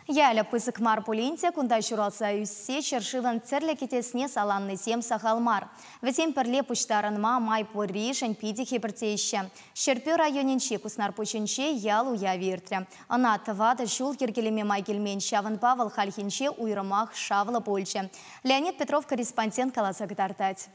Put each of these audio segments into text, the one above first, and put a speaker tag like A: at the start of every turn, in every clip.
A: Ялӗ пысӑк мар пулин те кунта ҫуралса ӳссе ҫӗршывӑн тӗрлӗ кӗтесне саланнисем сахал мар. Вӗсем пӗрле пуҫтарӑнма май пурришӗн питӗ хӗпӗртеҫҫӗ. Ҫӗрпӳ районӗнчи Куснарпуҫӗнче ял уявӗ иртрӗ. Ӑна 4 ҫул йӗркелеме май килмен, ҫавӑнпа вӑл хальхинче уйрӑмах шавлӑ пулчӗ. Леонид Петров корреспондент каласа кӑтартать.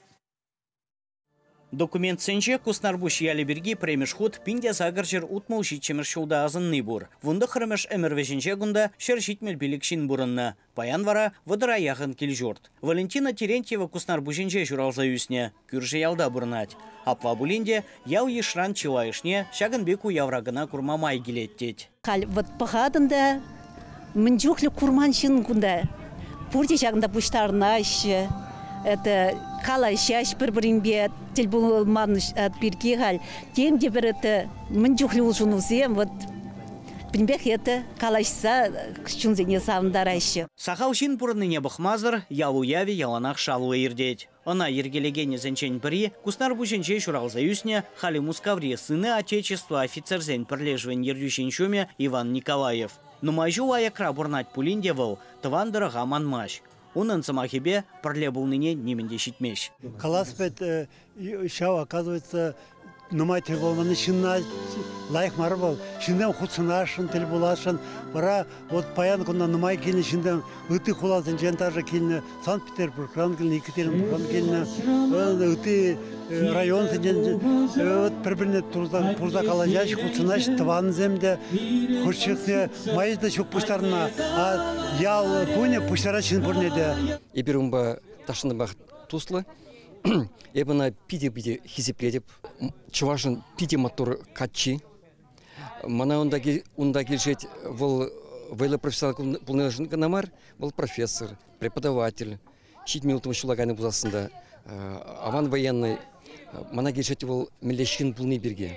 B: Документсенче Куснарпуҫ ялӗ пирки пӗрремӗш хут 1867 ҫулта асӑнни пур. 19-мӗш ӗмӗр вӗҫӗнче кунта 175 ҫын пурӑннӑ. Паян вара вӑтӑра яхӑн кил-ҫурт. Валентина Терентьева Куснарпуҫӗнче ҫуралса ӳснӗ, кӳршӗ ялта пурӑнать. Апла пулин те ял-йышран чылайӑшне ҫакӑн пек уявра кӑна курма май килет тет.
C: Халь вӑт пӑхатӑн та, мӗн чухлӗ курман ҫын кунта. Пурте ҫакӑнта пуҫтарӑнаҫҫӗ. Это калаҫаҫ пӗр-пӗринпе тӗл пулман пирки халь. Тем те пӗр это мӗн чухлӗ улшӑнусем, вот пӗтӗмпех это калаҫса чунсене савӑнтараҫҫӗ.
B: Сахал ҫын пурӑннине пӑхмасӑр ял уявӗ яланах шавлӑ иртет. Ӑна йӗркелекенӗсенчен пӗри Куснарпуҫӗнче ҫуралса ӳснӗ, халӗ Мускаври Сыны Отечества офицерсен пӗрлешӗвӗн ертӳҫин ҫумӗ Иван Николаев. Нумай ҫул аякра пурӑнать пулин те вӑл тӑван тӑрӑха манмасть. Унӑн сӑмахӗпе пӗрле пулнине нимӗн те ҫитмест.
D: Калас пек, ҫав, оказывается, нумай тӗл пулманни ҫынна лайӑх мар вӑл. Ҫынсем хутшӑнасшӑн, тӗл пуласшӑн. Вара вот паян кунта нумай килнӗ ҫынсем ытти хуласенчен даже килнӗ, Санкт-Петербургран килнӗ, Екатеринбургран килнӗ, ытти районсенчен пӗр-пӗрне пурса калаҫаҫҫӗ, хутшӑнаҫҫӗ, тӑвансем те хӑш чухне майӗ те ҫук пуҫтарӑнма, а ял кунӗ пуҫтарать ҫын пурне те.
E: Эпир унпа тахҫантанпах туслӑ. Эп ӑна питӗ-питӗ хисеплетӗп. Чӑвашӑн питӗ маттур каччи. Мана унта килӗшет вӑл вӑйлӑ профессионал пулнишӗн кӑна мар, вӑл профессор, преподаватель. 76 ҫула кайнӑ пулсассӑн та аван военный. Мана килӗшет вӑл мӗнле ҫын пулни пирки.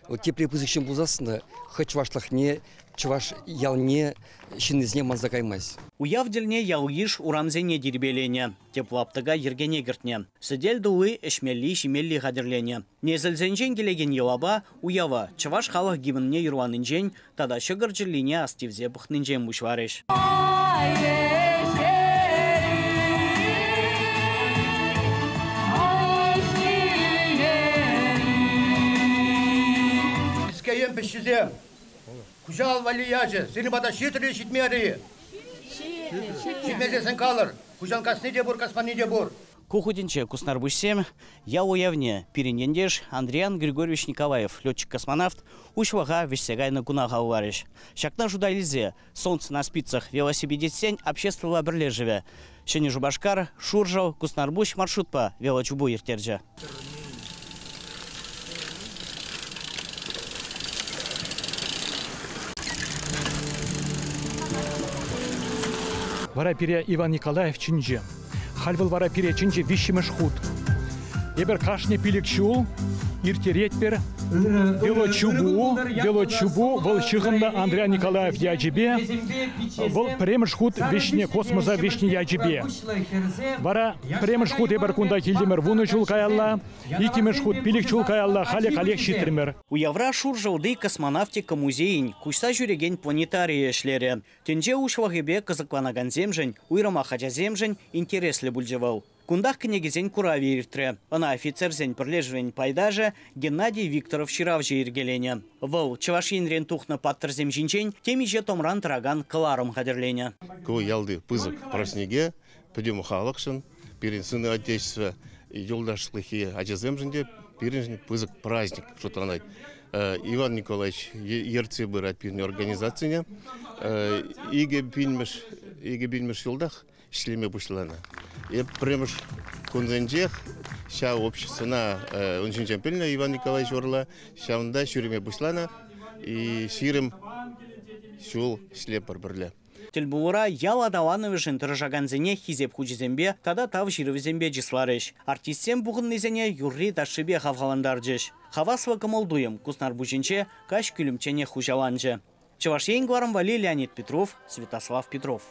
E: Вӑл тепре пысӑк ҫын пулсассӑн та хӑй чӑвашлӑхне, чӑваш ялне, ҫыннисене манса каймасть.
B: Уяв тӗлне ял-йыш урамсене тирпейленӗ, тӗп лаптӑка йӗркене кӗртнӗ. Сӗтел тулли ӗҫмелли, ҫимелли хатӗрленӗ. Несӗлсенчен килекен йӑлапа уява чӑваш халӑх гимнне юрланинчен тата ҫӑкӑр чӗллине астивсе пӑхнинчен пуҫларӗҫ.
F: Кӗскейӗн пӗҫҫисем, куҫа валли ячӗ, сирӗн пата ҫитрӗ ҫитмерӗ-и? Ҫитмесессӗн калӑр, куҫан касни те пур, касманни те пур.
B: Ку хутӗнче Куснарпуҫсем ял уявне пирӗн ентеш Андриян Григорьевич Николаев летчик-космонавт уҫлӑха вӗҫсе кайнӑ куна халалларӗҫ. Ҫакна шута илсе «Солнце на спицах» велосипедистсен обществӑлла пӗрлешӗвӗ Ҫӗнӗ Шупашкар, Шуршӑл, Куснарпуҫ маршрутпа велочупу ирттерчӗ.
G: Вара пире Иван Николаев чӗнчӗ. Халь вӑл вара пире чӗнчӗ виҫҫӗмӗш хут. Эпир кашни 5 ҫул ирттеретпӗр велочупу. Велочупу вӑл ҫыхӑннӑ Андриян Николаев ячӗпе. Вӑл пӗрремӗш хут вӗҫнӗ космоса вӗҫнӗ ячӗпе. Вара пӗрремӗш хут эпир кунта килтӗмӗр 10 ҫул каялла, иккӗмӗш хут 5 ҫул каялла, халӗ халех ҫитрӗмӗр.
B: Уявра Шуршӑлти космонавтика музейӗн куҫса ҫӳрекен планетарийӗ ӗҫлерӗ. Тӗнче уҫлӑхӗпе кӑсӑкланакансемшӗн, уйрӑмах ачасемшӗн интереслӗ пулчӗ вӑл. Кунтах кӗнекесен куравӗ иртрӗ. Ӑна офицерсен пӗрлешӗвӗн пайташӗ Геннадий Викторов ҫыравҫӑ йӗркеленӗ. Вӑл Чӑваш Енрен тухнӑ паттӑрсем ҫинчен темиҫе томран тӑракан кӑларӑм хатӗрленӗ.
H: Ку ялти пысӑк праҫнике пӗтӗм халӑхшӑн, пирӗн Сыны Отечества юлташлӑхи ачасемшӗн те пирӗншӗн пысӑк праздник шутланать. Иван Николаевич ертсе пырать пирӗн организацине. 2000 ҫултах ӗҫлеме пуҫланӑ. Эп пӗрремӗш кунсенчех ҫав обществӑна ун ҫинчен пӗлнӗ Иван Николаевич Орла, ҫавӑнта ҫӳреме пуҫланӑ. И 20 ҫул ӗҫлепӗр пӗрле.
B: Тӗлпулура ял аталанӑвӗшӗн тӑрӑшакансене хисеп хучӗсемпе тата тав ҫырӑвӗсемпе чысларӗҫ. Артистсем пухӑннисене юрри-ташшипе хавхалантарчӗҫ. Хаваслӑ кӑмӑл-туйӑм Куснарпуҫӗнче каҫ кӳлӗмчченех хуҫаланчӗ. Чӑваш Ен кӑларӑм валли Леонид Петров, Святослав Петров.